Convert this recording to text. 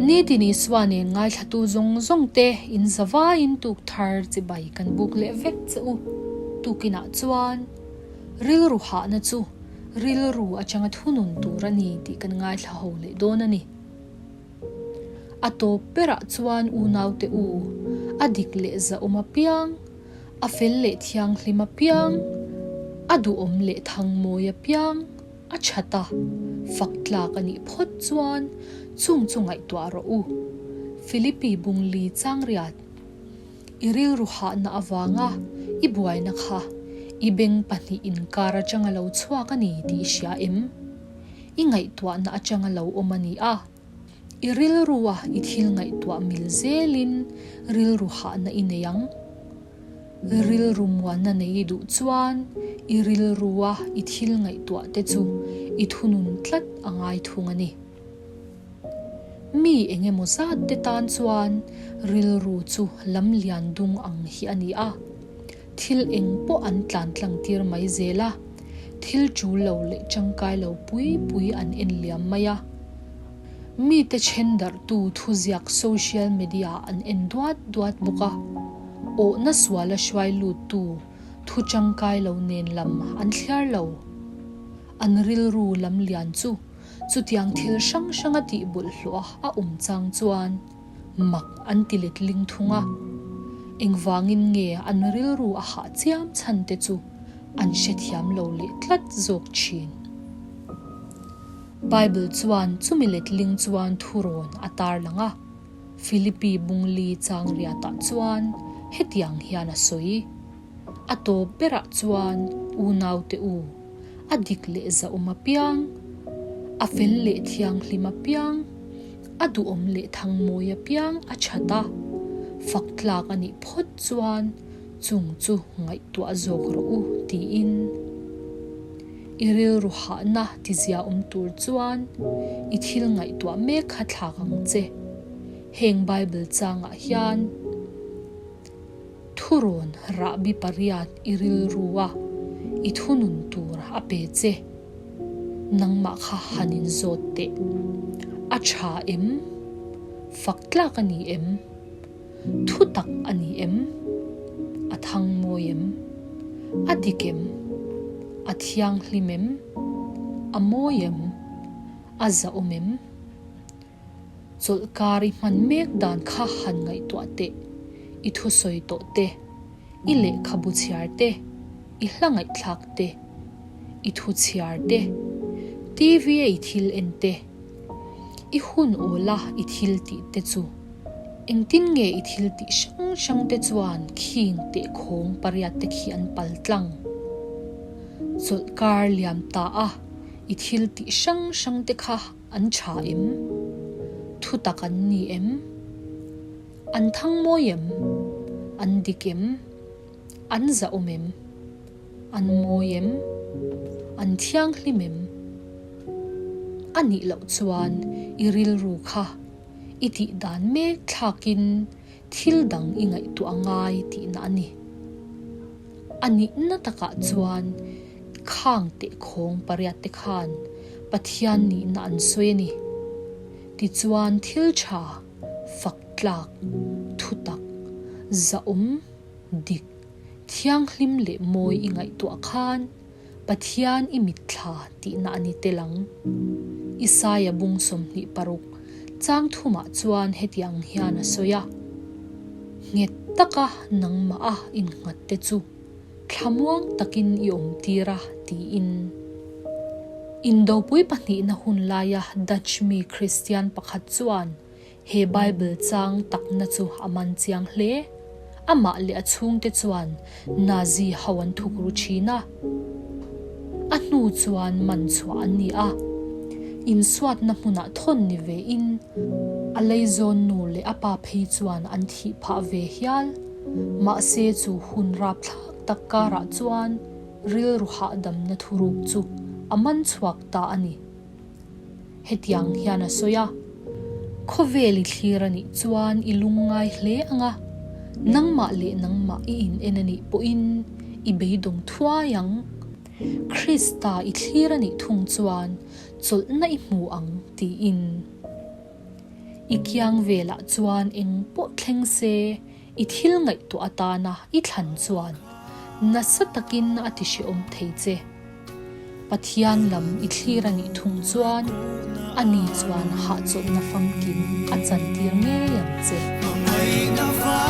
Nitin Isua nen ngaithlatu zawng zawng te in zavaiin tuk thar chibai kan buk leh vek che u. Tukinah chuan rilru hahna chu rilru atanga thunun tur a ni tih kan ngaithla ho leh dawn a ni. A tawp berah chuan unaute u, a dik leh zahawm apiang, a fel leh thianghlim apiang, a duhawm leh thangmawi apiang a that a, fak tlak a nih phawt chuan chung chu ngaihtuah rawh u. Philippi Bungli Changriat, I rilru hahna avanga i buaina kha i beng pahnih inkar atanga lo chhuak a ni tih i hria em? I ngaihtuahna atanga lo awm a ni a. I rilrua i thil ngaihtuah mil zelin rilru hahna i nei ang. Rilru muanna nei i duh chuan i rilrua i thil ngaihtuah te chu i thunun tlat a ngai thung a ni. Mi eng emaw zat te tan chuan rilru chu lam lian dung ang hi a ni a. Thil eng pawh an tlan tlang tir mai zel a, thil tul lo leh tangkai lo pui pui an en liam mai a. Mite then darhtu thuziak social media an en duat duat bawk a, awhna suala hruai luttu thu tangkai lo nen lam an thliar lo. An rilru lam lian chu chutiang thil hrang hranga tih bawlhhlawh a a awm chang chuan mak an ti let ling thung a, engvangin nge an rilru a hah chiam chhan te chu an hrethiam lo leh tlat zawk thin. Bible chuan chumi letling chuan thurawn a tarlang a, Philippi Bungli chang riatah chuan hetiang hian a sawi, A tawp berah chuan unaute u, a dik leh zahawm apiang, a fel leh thianghlim apiang, a duhawm leh thangmawi apiang a that a, fak tlak a nih phawt chuan chung chu ngaihtuah zawk rawh u tiin. I rilru hahna tizia awm tur chuan i thil ngaihtuah mek kha thlak ang che. Heng Bible changah hian thurawn rahbi pariat i rilru a i thunun tur a pe che. Nangmah kha han inzawt teh. A tha em? Fak tlak a ni em? Thu tak a ni em? A thang mawi em? A dik em? A thianghlim em? A mawi em? A zahawm em? Chawlhkar i hman mek dan kha han ngaihtuah teh, i thusawi tawh te, i lehkhabu chhiar te, i hla ngaihthlak te, i thu chhiar te, TV a i thil en te, i hun awla i thil tih te chu. Engtin nge i thil tih hrang hrang te chuan khing teh khawng pariat te khi an pal tlang? Chawlhkar liam ta a i thil tih hrang hrang te kha an tha em? Thutak an ni em? An thang mawi em? An dik em? An zahawm em? An mawi em? An thianghlim em? A nih loh chuan i rilru kha i tih dan mek thlakin thil dang i ngaihtuah ngai tihna a ni. A nihna takah chuan khang teh khawng pariat te khan Pathian nihna an sawi a ni. Tichuan thil tha, fak tlak, thutak, zahawm, dik, thianghlim leh mawi i ngaihtuah khan Pathian i mitthla tihna a ni tel ang. Isaia bung 26 chang thumah chuan hetiang hian a sawi a, Nghet taka nangmah a innghat te chu thlamuang takin i awm tir a, tiin. Indopui pahnihna hun laia Dutch mi Kristian pakhat chuan He Bible chang takna chu a man chiang hle. Amah leh a chhungte chuan Nazi ho an thuk ru thin a. A hnu chuan man chhuah an ni a. Insuatna hmunah thawn ni ve in a leizawn nu leh a pa phei chuan an thih phah ve hial. Mahse chu hun rapthlak tak karah chuan rilru hahdamna thuruk chu a man chhuak ta a ni. Hetiang hian a sawi a, Khawvel i thlir a nih chuan i lungngai hle ang a, nangmah leh nangmah i in en a nih pawhin i beidawng thuai ang. Krista i thlir a nih thung chuan chawlhna i hmu ang, tiin. I kiang velah chuan eng pawh thleng se i thil ngaihtuah atana i thlan chuan nasa takin a ti hrehawm thei che. Pathian lam i thlir a nih thung chuan ani chuan hahchawlhna famkim a chantir ngei ang che.